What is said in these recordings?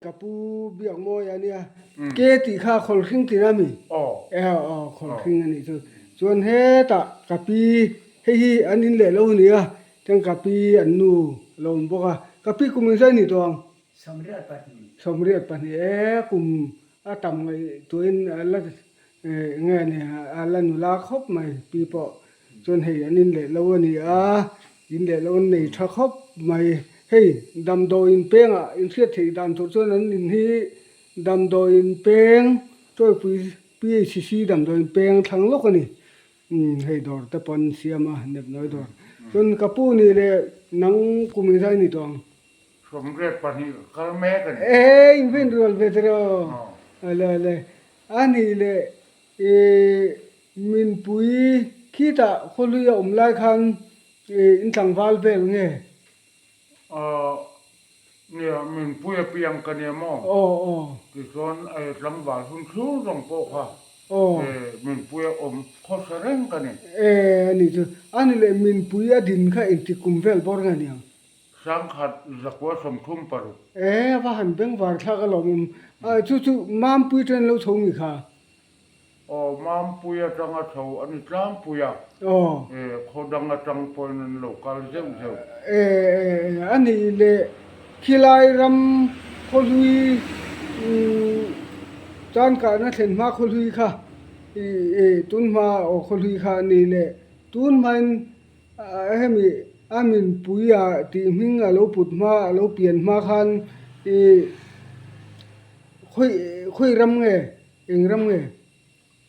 Ka pu biak mawi a nia. Ke tih kha khawlhring tina mi? Aw. Aw khawlhring a nih chu. Chuan hetah ka pi hei hi an in leh lo a nia. Chuan ka pi an nu a lo awm bawk a. Ka pi kum engzah i nih tawh ang? 22. 22 e kum a tam ngaihtuahin a la eng nge ni a la nula khawp mai pi pawh. Chuan hei an in leh lo a ni a, in leh lo an nei tha khawp mai. Hei damdawiin pengah inhriat theih dan tur chuan an in hi damdawiin peng Tawipui PHC damdawiin peng thlang lawk a ni. Umm hei dawr te pawh an siam a, nepnawi dawr. Chuan ka pu nih leh nang kum engzai ni tawh ang? 22 ka kal mek a ni. Ehe inven rual ve tiraw? Awle awle. A nih leh Ih, minpui khitah khawhlui a awm lai khan ih in tlangval vel nge? Aw, nia, minpui a piang ka nia maw? Aw, aw. Tichuan eh tlangval hun thlur zawng pawh kha eh minpui a awm khawsa reng ka ni. Eh, a nih chu. A ni leh minpui a din kha engtik kum vel bawr nge niang? 1936. Eh, a va han bengvar thlak alawm awm. Chu chu Mampui ṭan lo chho mi kha? Aw, Mampui aṭanga chho a ni tlangpui a. Aw. Eh, khaw dang aṭang pawhin an lo kal zeuh zeuh. Eh, a nih leh khilai ram khawhlui chankahna thlen hma khawhlui kha, eh, tun hma aw khawhlui kha a nih leh tun hmain Hemi a minpui ah tih hming a lo put hma a lo pian hma khan ih khawi khawi ram nge eng ram nge?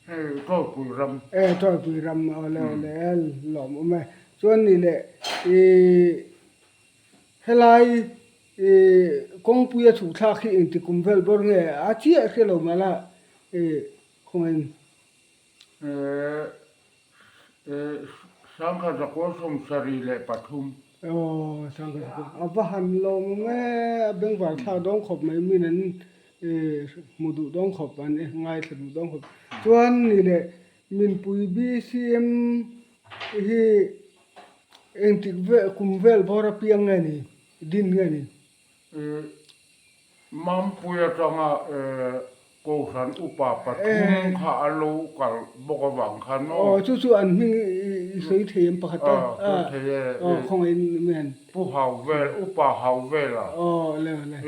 Hei Tawipui ram. E Tawipui ram awle awle e lawm awm e. Chuan ni leh ih helai ih kawngpui a chhuh thlak hi engti kum vel bawr nge a chiah hre lo mahla ih khawngaih in. 1973. Aw Sangkhat Zakua a va han lawm awm e, a bengvar thlak dawng khawp mai min an hmu duh dawng khawp an ngaithla duh dawng khawp. Chuan ni leh Minpui BCM hi engtik vel kum vel bawr apiang nge ni din nge ni? Mampui atanga Kohhran upa pathum kha a lo kal bawk avang khan maw? Aw, chu chu an hming i sawi thei em pakhat a? Aw, sawi thei e. Aw, khawngaih in men. Pu Hauvel, Upa Hauvela. Aw, le le.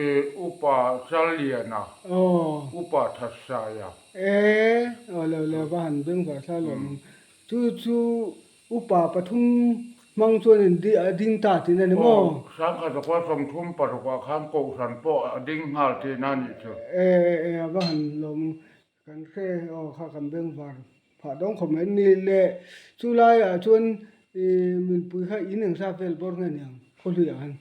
Upa Challiana. Aw. Upa Thatsaia. E, aw le le, va han bengvar thla lo ang. Chu chu Upa pathum hmang chuan in a ding ta tihna a ni maw? Aw, 1936 ah khan Kohhran pawh a ding nghal tihna a nih chu. E, e, a va han lawm kan hre aw kha kan bengvar phah dawng khawp mai. Ni leh chu laiah chuan i minpui kha in engzat vel bawr nge niang khawhluiah khan?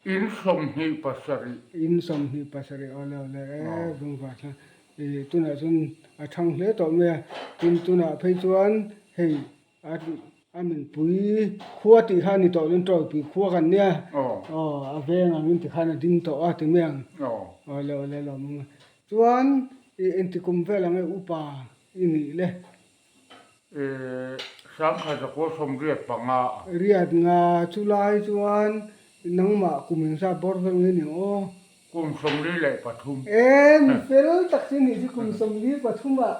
In 27. In 27 aw le aw le e, bengvar thla i tunah chuan a thang hle tawh mai a, tin tunah phei chuan hei A a minpui khua tih kha a ni tawh chuan tawipui khua kan nia aw a veng ang in ti khan a ding tawh a ti mai ang aw le aw le lawm ang a chuan i engti kum vel ang e upa i nih le. 1985. Riat nga chu lai chuan nangmah kum engzat bawr vel nge ni ang aw. Kum 43. E mi fel tak chu nih chu kum 43 ah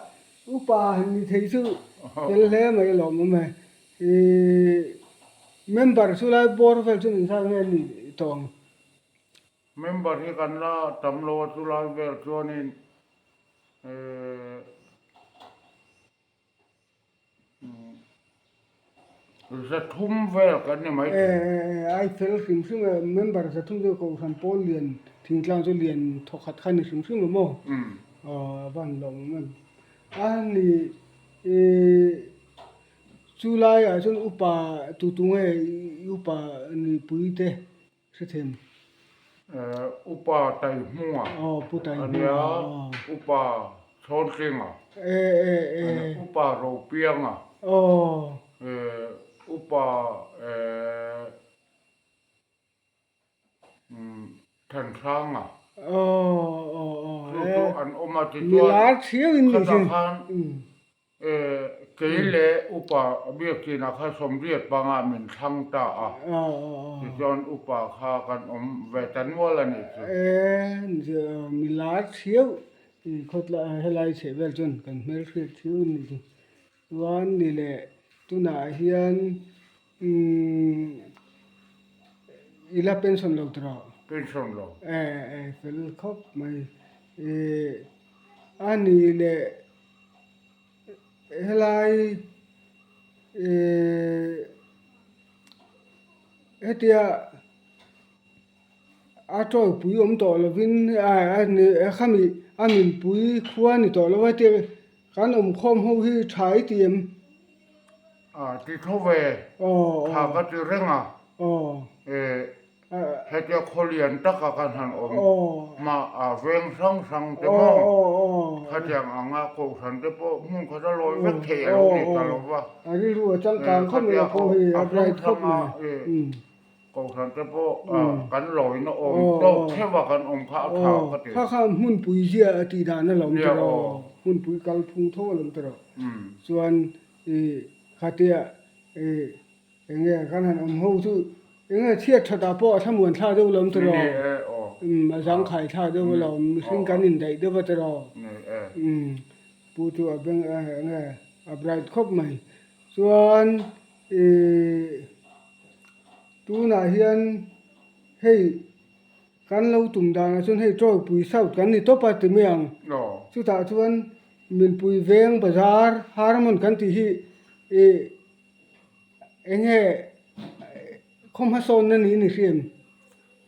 Upa han ni thei chu fel hle mai alawm awm e. Ih member chu lai bawr vel chu min zat nge ni tawh ang? Member hi kan la tam lo a chu lai vel chuanin ih 300 vel kan ni mai thei. Ai fel hrim hrim e, member 300 chu Kohhran pawl lian thingtlang chu lian thawkhat kha ni hrim hrim e maw? Aw a van lawm awm em. A ni chu laiah chuan upa tu tu nge i upa nipui te Hrethiam. Upa Taihmunga a nia, Upa Chhawntlinga, Upa Ropianga, Upa Thanhranga chu chu an awm a, tichuan khatah khan. Kei leh upa Biakina kha sawmriat pangah min thlang ta a, tichuan upa kha kan awm ve ta nual a nih chu. Mi lar thiau khawtla helai chheh vel chuan kan hmelhriat thiau a nih chu. Chuan ni leh tunah hian i la pension lo tawh? Pension lo. Fel khawp mai. A ni leh. Helai ihh hetia a tawipui awm tawh lovin khami a nunpui khua ni tawh lo a tia kan awm khawm ho hi tha i ti em? A ti tho ve, tha ka ti reng a, eh Hetia khawlian taka kan han awm mah a veng hrang hrang te maw khatiang anga kohhran te pawh hmun khat a lawi vek thei a lo ni ta lo va. Khatia a hrang hranga kohhran te pawh kan lawina awm tawk theuh a kan awm kha a tha ka ti. Kha kha hmunpui zia a tih dan a lo awm ta rawh. Hmunpui kalphung tho a lo awm ta rawh. Chuan khatia Eng nge kan han awm ho chu eng nge chhiat that ah pawh a thlamuan thlak deuh lo tiraw? Umm a zangkhai thlak deuh lo mihring kan indaih deuh a tiraw? Umm pu chu a beng eng nge a bright khawp mai. Chuan ihh tunah hian hei kan lo tum danah chuan hei Tawipui South kan ni tawp a ti mai ang. Chutah chuan Minpui Veng Bazar Harmon kan tih hi ihh Eng nge khaw hmasawnna niin i hria em?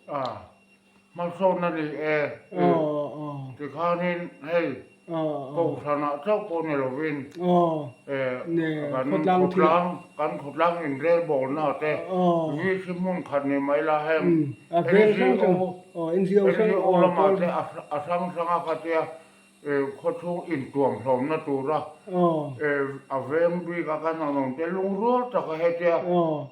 A, hmasawnna ni e. Tikhanin hei Kohhranah chauh pawh ni lovin kan khawtlang kan khawtlang inrelbawlna te VC hmun khat ni mai la heng NGO NGO lamah te a hrang hrang a khatia Khawchhung intuamhlawmna tura a veng bik a kan han awm te lungrual tak a hetia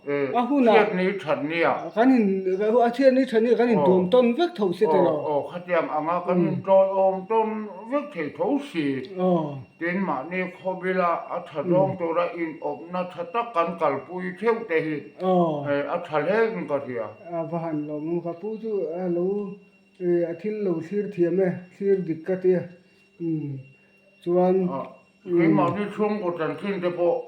chhiat ni that ni a. Kan in a chhiat ni that ni a kan intuam tawn vek tho si tilo. Aw khatiang anga kan intawiawm tawn vek thei tho si. Tin mahni khawbila a tha zawng tura inawpna tha tak kan kalpui theuh te hi a tha hle in ka hria. A va han lawm ka pu chu a lo A thil lo thlir thiam e, thlir dik ka ti a, umm chuan. Keimahni chhungkaw chanchin te pawh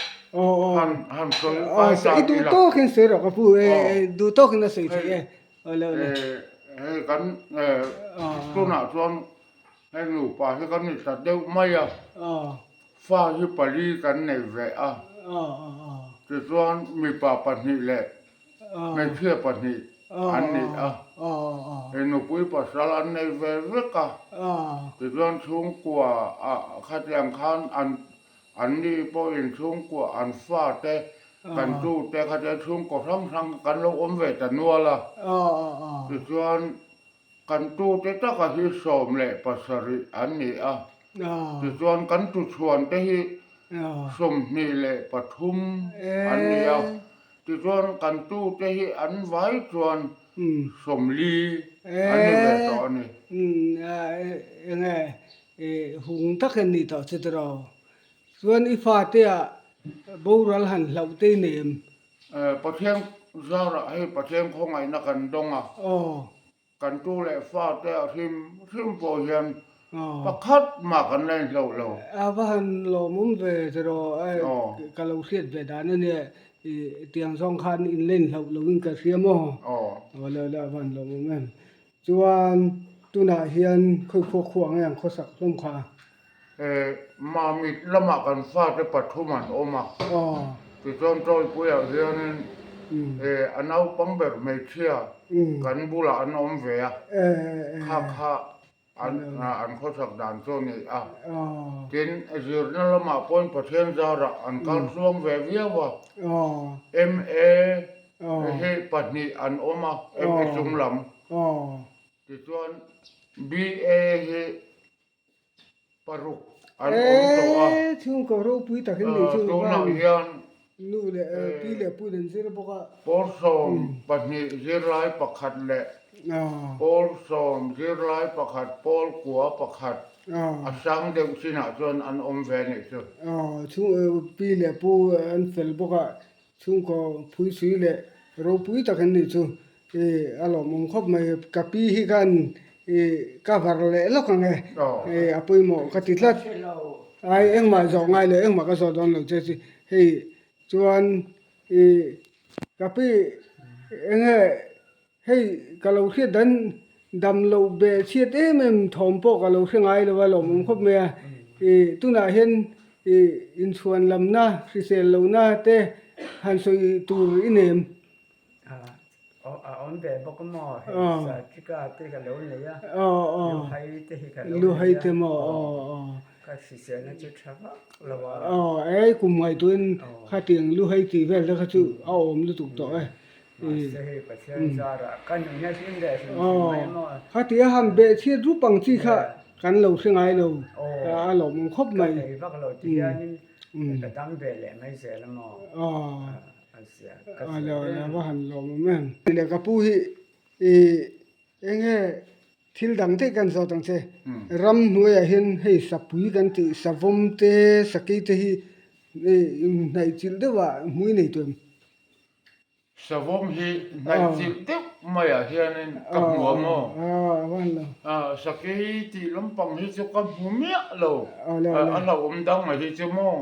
han han sawi kai ta I duh tawkin sawi rawh ka pu e, duh tawkin a sawi theih e. Hei kan tunah chuan hei nupa hi kan ni ta deuh mai a, fa hi pali kan nei ve a, tichuan mipa pahnih leh Hmeichhia pahnih an ni a, he nupui pasal an nei ve vek a, tichuan chhungkua ah khatiang khan an an ni pawhin chhungkua an fate kan tute khatiang chhungkaw hrang hrang kan lo awm ve ta nual a, tichuan kan tute taka hi 17 an ni a, tichuan kan tuchhuan te hi 23 an ni a. Tichuan kan tute hi an vai chuan 40 an ni ve tawh a ni. Eng nge hung tak hian ni tawh che tiraw? Chuan i fate ah boral han hlauh te i nei em? Pathian zarah hei Pathian khawngaihna kan dawng a. Kan tu leh fate a hrim hrim pawh hian pakhat mah kan la inhloh lo. A va han lawmawm ve tiraw ka lo hriat ve dan a nia i tiang zawng khan in la inhloh lo in ka hria maw? Aw le le a va han lawmawm em. Chuan tunah hian khawi khua khua nge ang khawsak hlawm kha? Mamit lamah kan fate pathum an awm a, tichuan Tawipuiah hianin a naupang ber hmeichhia kan bulah an awm ve a, kha kha an khawsak dan chu a ni a. Tin, zirna lamah pawhin Pathian zarah an kal tluang ve viau a, MA hi pahnih an awm a, MA chung lam. Tichuan BA hi Paruk an awm tawh a. Eee chhungkaw ropui takin nih chu Tunah hian nu leh pi leh pu in an zir bawk a. Pawl 12 zirlai pakhat leh. Pawl sawm zirlai pakhat, pawl kua pakhat a sang deuh chinah chuan an awm ve a nih chu. Pi leh pu an fel bawk a, chhungkaw phuisui leh ropui tak an nih chu. A lawmawm khawp mai. Ka pi hi khan ka var leh lawk ang e, a pawimawh ka ti tlat. Ai engmah zawh ngai lo, engmah ka zawh dawn lo che chu. Hei chuan ka pi enge Hei ka lo hriat dan dam loh beh chhiat em em thawm pawh ka lo hre ngai lo a lawmawm khawp mai a. Ih tunah hian ih inchhuan lamna hrisel lohna te han sawi tur i nem. A awm ve bawk a maw hei Sarthika te ka lo nei a, Luhai te hi ka lo nei a. Luhai te maw aw aw. Ka hriselna chu tha vak lo a. Aw ei kum ngaihtuahin khatiang Luhai tih vel te kha chu a awm lutuk tawh e. Mahse hei Pathian zarah ka nunna hlim leh hlim hlim mai maw. Khati a han beh chhiat rup ang chi kha kan lo hre ngai lo a lawmawm khawp mai. Ka nei vak lo ti hianin ka dam ve leh mai zel a maw. A zia ka zia em. A va han lawmawm em. Leh ka pu hi i enge thil dang daih kan zawt ang che. Ram hnuaiah hian hei sapui kan tih savawm te sakei te hi inhnaihchilh deuhah hmui nei tawh em? Savawm hi hnaihchilh deuh maiah hianin ka hmu a maw? Sakei tih lampang hi chu ka hmu miah lo, a hlauhawm dang mai hi chu maw?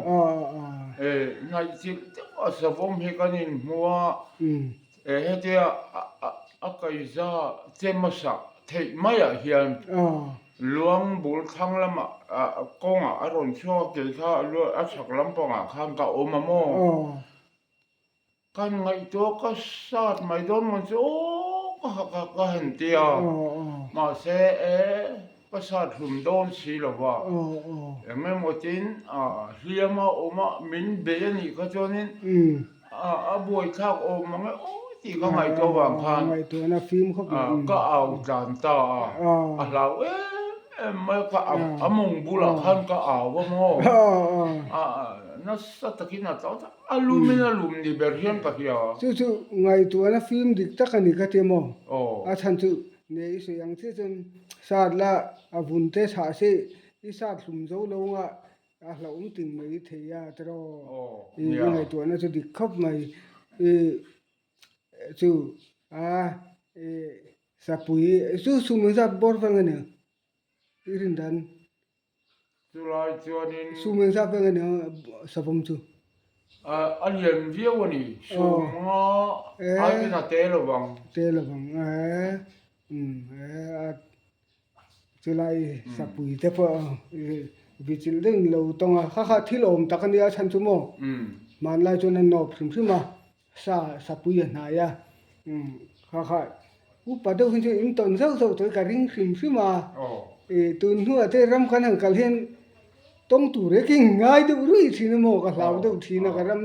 Hnaihchilh deuh a savawm hi kan inhmu a, hetia a kaiza che hmasa theih maiah hian luang bul thlang lamah kawngah a rawn chhuak a, kei kha a chhak lampangah khan ka awm a maw? Kan ngaihtuah ka sat mai dawn mawn chu aw ka ha ka ka han ti a, mahse e ka sat hlum dawn si lo va, eng emaw tin hliam a awm a min bei a nih kha chuanin a buaithlak awm mang e aw tih ka ngaihtuah vang khan ka au tlan ta a, a hlau em em mai a, ka a mawng bulah khan ka au a maw, nasa takin a tlau ta. A lum in a lum ni ber hian ka hria. Chu chu ngaihtuahna fim dik tak a ni ka ti maw? A chhan chu ne i sawi ang chiah chuan sat la a vun te chhah se i sat hlum zo lo anga a hlauhawm ting mai thei a tiraw? I ngaihtuahna chu dik khawp mai. I chu a i sapui chu sum zat bawr veng a nia i rin dan. Chulai chuanin. Sum engzat veng a nia savawm chu? A lian viau a ni. Sum nga aiin a te lo vang. Te lo vang e. Chulai sapui te pawh vichilh deuhin lo tawng a. Kha kha thil awm tak a nia chhan chu maw? Hmanlai chuan a nawp hrim hrim a. Sa sapui a hnai a. Kha kha upa deuh hi chu in tawn zauh zauh tawh hi ka ring hrim hrim a. Ih tun hnuah te ram kan han kal hian tawng tur hi ka inngai deuh ruih thin a maw ka hlau deuh thin a ka ram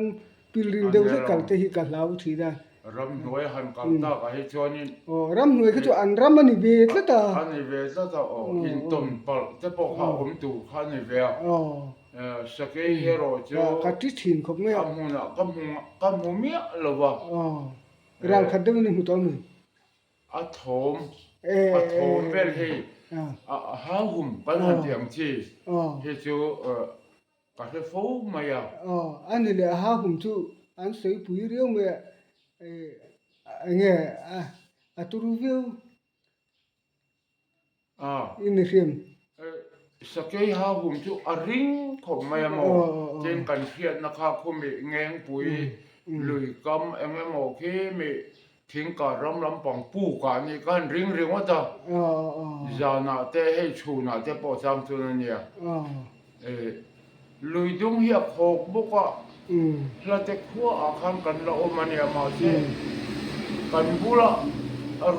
pilril deuh hlek kal te hi ka hlau thin a. Ram hnuai han kal tak ah hi chuanin. Aw ram hnuai kha chu an ram a ni ve tlat a. A ni ve tlat a aw intawn palh te pawh kha awm tur kha a ni ve a. Sakei erawh chu ka ti thin khawp mai a. A hmunah ka hmu ka hmu miah lo va. Ral khat deuhin i hmu tawh a mi? A thawm a thawm vel hi a hahum kan han tih ang chi hi chu ka hre fo mai a. A ni leh a hahum chu an sawi pui riau mai a enge a turu viau. I ni hrim. Sakei ha hum chu a ring khawp mai a maw? Tin kan hriatna kha khumi Ngengpui lui kam eng emaw khi mi thingkar ram lampang puk ah nih khan ring ringawt a, zanah te hei chhunah te pawh chang chuan a nia. Lui dung hi a khawk bawk a, hlate khuaah khan kan la awm a nia mahse kan bulah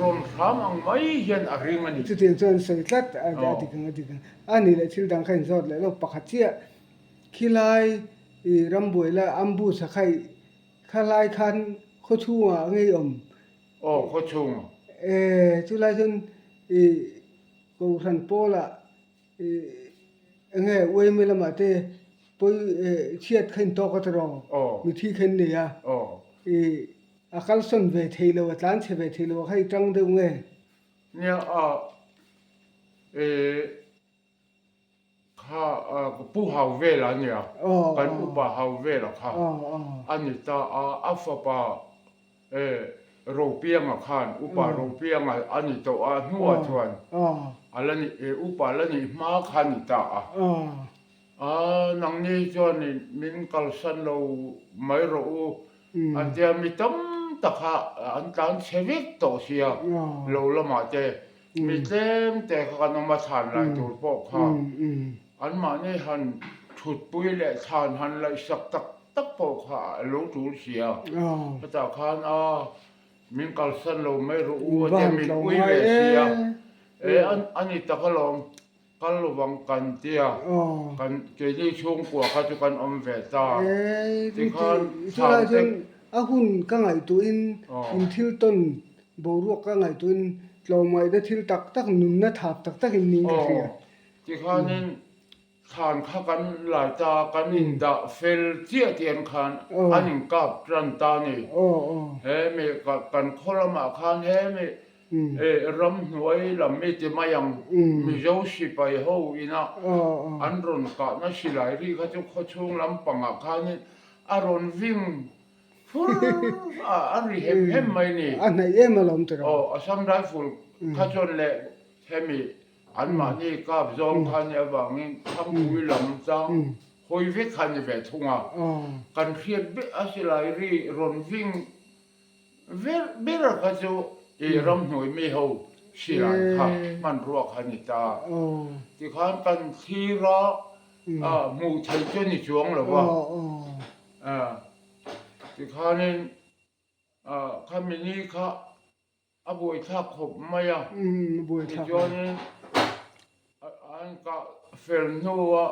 rawn hram ang mai hian a ring a ni. Chutiang chuan sawi tlat a dik ang a dik ang. A nih leh thil dang kha inzawt leh lo pakhat chiah khilai i rambuai la ambush a kha khalai khan khawchhungah ngei awm. Aw khawchhungah. E chulai chuan i Kohhran pawlah Enge uaimi lamah te pawi chhiat kha intawk a tiraw? Mithi kha in nei a, i a kalsawn ve thei lo, a tlan chhe ve thei lo a kha i tang deuh nge? Nia a eh kha pu hau vela ania kan upa hau vela kha a ni ta a, a fapa eh Ropianga khan upa Ropianga a ni tawh a hnuah chuan a la ni upa la nih hma kha a ni ta a. A nangni chuan min kalsan lo mai rawh u an tia mi tam tak kha an tlan chhe vek tawh sia lo lamah te mi tlem te kha kan awm a thlan lai tur pawh kha anmahni han thutpui leh thlan han laihsak tak tak pawh kha a lo tul sia chutah khan a min kalsan lo mai rawh u a tia min ui ve sia e a ni tak alawm. Kal lovang kan tia, kan keini chhungkua kha chu kan awm ve ta. Tikhan Chulai chuan a hun ka ngaihtuahin in thil tawn boruak ka ngaihtuahin tlawmngaihna thil tak tak nunna thap tak tak in ning ka hria. Tikhanin thlan kha kan lai ta, kan indah fel chiah tiang khan an inkap tan ta a ni. He mi kan khaw lamah khan he mi Ramhnuai lam mi ti mai ang, Mizo sipai ho ina an rawn kahna silai ri kha chu khawchhung lampangah khanin a rawn ving fur a, a ri hem hem mai ni. A hnaih em alawm tiraw? Aw, Assam Rifle kha chuan leh hemi anmahni kap zawng kha ni avangin Thangpui lam tlang hawi vek kha ni ve thung a, kan hriat ber a silai ri rawn ving Ber ber kha chu i ramhnuai mi ho silai kha hmanrua kha ni ta. Tikhan kan thlir a, hmuh theih chu ni chuang lo va. Tikhanin khami ni kha a buaithlak khawp mai a. Tichuanin an kah fel hnua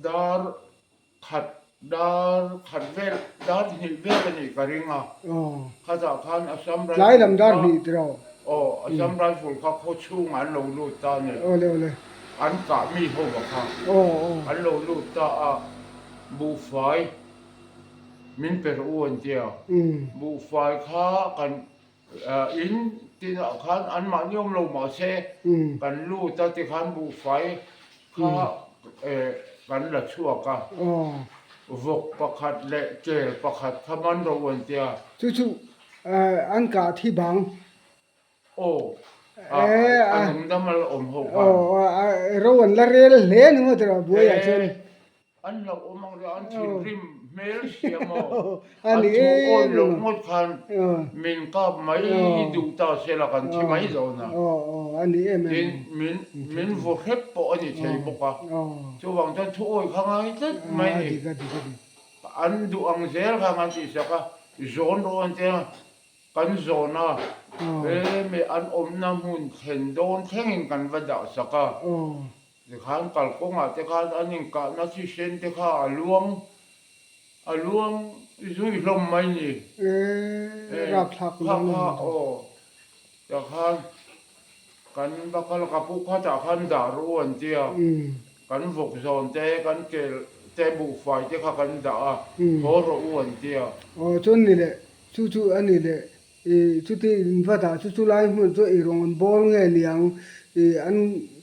dar khat dar khat vel dar hnih vel a nih ka ring a khatah khan Assam Rifle Tlai lam dar hnih tiraw? Aw Assam Rifle kha khaw chhungah an lo lut ta a ni. Awle awle. An kah mi ho a kha. Aw aw. An lo lut ta a buhfai min pe rawh u an tia. Buhfai kha kan In tinah khan anmahni awm lo mahse kan lut a tikhan buhfai kha kan la chhuak a, vawk pakhat leh kel pakhat kha man ro an tia. Chu chu an kah thi bang. Aw, a nungdam a la awm ho khan. Aw, ro an la rel hle ni maw tiraw buaiah chuan. An lo awm ang rih a, an thinrim hmel sia maw? An thu awi loh ngawt khan min kap mai duh ta se la kan thi mai dawn a. Tin, min min vaw hrep pawh a ni thei bawk a. Chuvang chuan thu awi kha ngai tlat mai a ni. An duh ang zel khan an tihsak a, zawn rawh an tia, kan zawn a, he mi an awmna hmun thlen dawn thlengin kan va dahsak a. Tikhan kalkawngah te khan an inkahna thisen te kha a luang a luang zui hlawm mai ni. Rapthlak Kha kha aw tikhan kan va kal ka pu khatah khan dah ru an tia kan vawk zawn te kan kel te buhfai te kha kan dah a haw rawh u an tia. Aw chuan ni leh chu chu a ni leh I chuti in va dah chu chulai hmun chu ei rawn bawl nge niang i an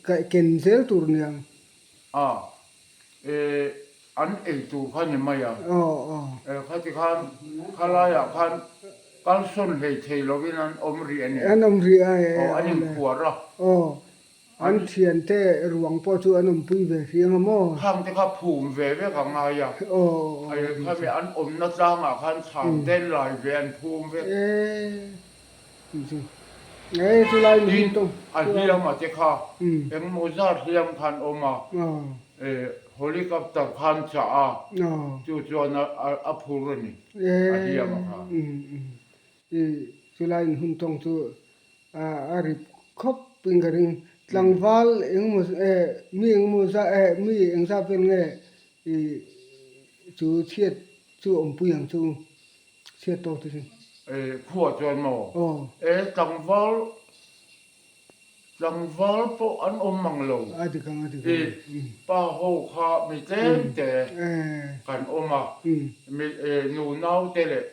kaih ken zel tur niang. A, e an ei tur kha ni mai a. Aw aw. E khati khan khalaiah khan kalsawn hlei thei lovin an awm rih a ni. An awm rih a e. Aw an inphuar a. Aw An thiante ruang pawh chu an awmpui ve hriang a maw? Khang te kha phum ve vek a ngai a. Aw. Khami an awmna tlangah khan thlan te lai ve an phum vek. E chu lai mi Tin, a hliam a te kha engmaw zat hliam khan awm a, helicopter khan chah a, chu chuan a phur a ni, a hliam a kha. Chu lai hun tawng chu a rip khawp in ka ring. Tlangval engemaw eh mi engemaw zah eh mi engzah vel nge ih chu chhiat chu awmpui ang chu chhiat tawk te chu. Eh khuah chuan maw? Aw. Eh tlangval tlangval pawh an awm mang lo. A dik ang a dik ang. Ih pa ho kha mi tlem te kan awm a mi eh nu nau te leh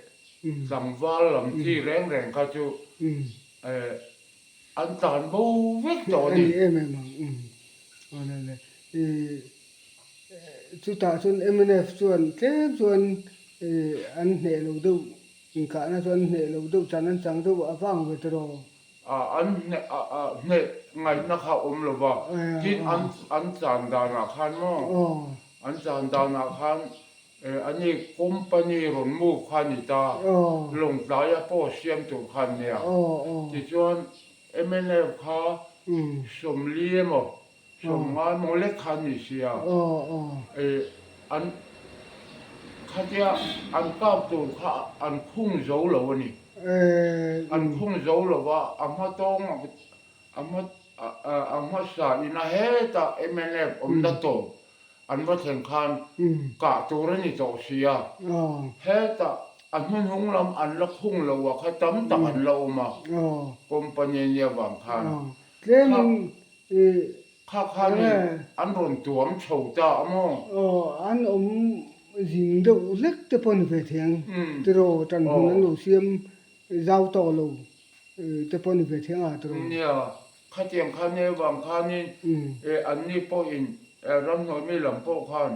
Tlangval lam chi reng reng kha chu eh An tlan bo vek tawh a ni. A ni em em ang umm. Aw le le. I chutah chuan mnf chuan tlem chuan i an hneh lo deuh inkahna chuan an hneh lo deuh chan an chang deuh a vang ve tiraw? A an hneh a a hneh ngaihna kha a awm lo va, tin an an chan danah khan maw an chan danah khan Ani company rawn move kha a ni ta, Lawngtlaia pawh siam tur kha an nia. Tichuan mnf kha 40 emaw 50 emaw lek kha an ni sia, an khatia an kap tur kha an khung zo lo a ni. An khung zo lo va, a hma tawng a hma a hmasa ina hetah mnf awmna tawp An va thlen khan kah tur a ni tawh si a, hetah a hnuhnung lam an la khung lo a kha tam tak an la awm a, company a nia vang khan kha khanin an rawn tuam chho ta a maw? Aw, an awm zing deuh hlek te pawh a ni ve thei ang tiraw, tanhmun an lo siam zau tawh lo te pawh a ni ve thei ang a tiraw? Nia, Khatiang kha nia vang khanin anni pawhin ramhnuai mi lam pawh khan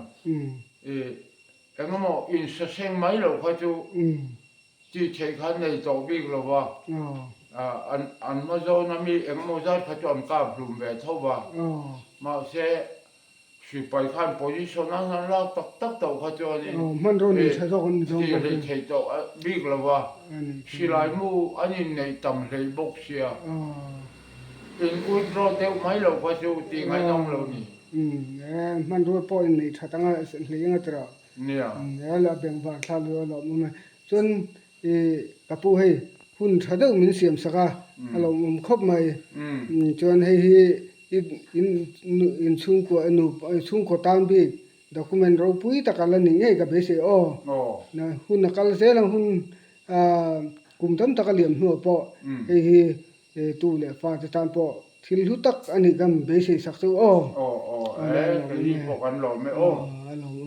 engemaw insaseng mai loh kha chu tih theih kha an nei tawh bik lo va, an hma zawna mi engemaw zat kha chu an kap hlum ve tho va, mahse Sipai khan position an han lak tak tak tawh kha chuanin tih hlei theih tawh bik lo va, silai mu an inneih tam hlei bawk sia, in withdraw deuh mai loh kha chu tih ngaihnawm lo ni. Hmanrua pawh inneih that anga hlei anga tira. Nia. A bengvar thlak luah a lawmawm e. Chuan I ka pu hei hun tha deuh min siam sak a, a lawmawm khawp mai. Chuan hei hi i in chhungkua i nu chhungkaw tan bik document ropui tak a la ni ngei ka beisei aw. Hun a kal zel ang hun kum tam tak a liam hnuah pawh hei hi tu leh fa te tan pawh thil hlu tak a nih ka beisei sak chu aw. Aw aw e kei hi pawh kan lawm e aw. A lawmawm.